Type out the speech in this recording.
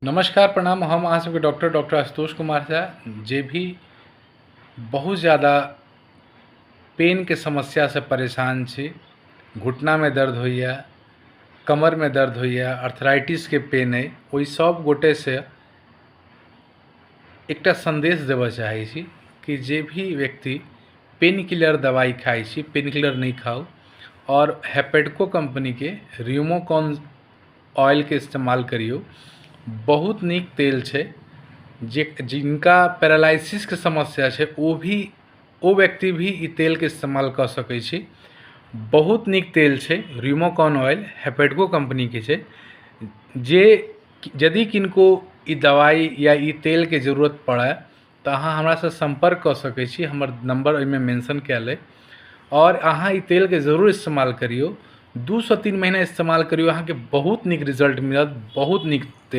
नमस्कार प्रणाम। हम अहाँ सबके डॉक्टर डॉक्टर आशुतोष कुमार झा, जे भी बहुत ज़्यादा पेनके समस्यासँ परेशान छी, घुटनामे दर्द होइए, कमरमे दर्द होइए, अर्थराइटिसके पेन अइ, ओहि सब गोटेसँ एकटा सन्देश देबऽ चाहै छी कि जे भी व्यक्ति पेन किलर दवाइ खाइ छी, पेन किलर नहि खाउ आओर हेपेटको कम्पनीके रिमोकॉन ऑयलके इस्तेमाल करियौ। बहुत नीक तेल छै। जे जिनका पैरालाइसिसके समस्या छै, ओ भी ओ व्यक्ति भी ई तेलके इस्तेमाल कऽ सकै छी। बहुत नीक तेल छै रिमोकॉन ऑयल, हेपेटको कम्पनीके छै। जे यदि किनको ई दवाइ या ई तेलके जरूरत पड़य तऽ अहाँ हमरासँ सम्पर्क कऽ सकै छी। हमर नम्बर ओहिमे मेंशन कयल अइ आओर अहाँ ई तेलके जरूर इस्तेमाल करियौ। 2 सँ 3 महीना इस्तेमाल करियौ, अहाँके बहुत नीक रिजल्ट मिलत। बहुत नीक तेल।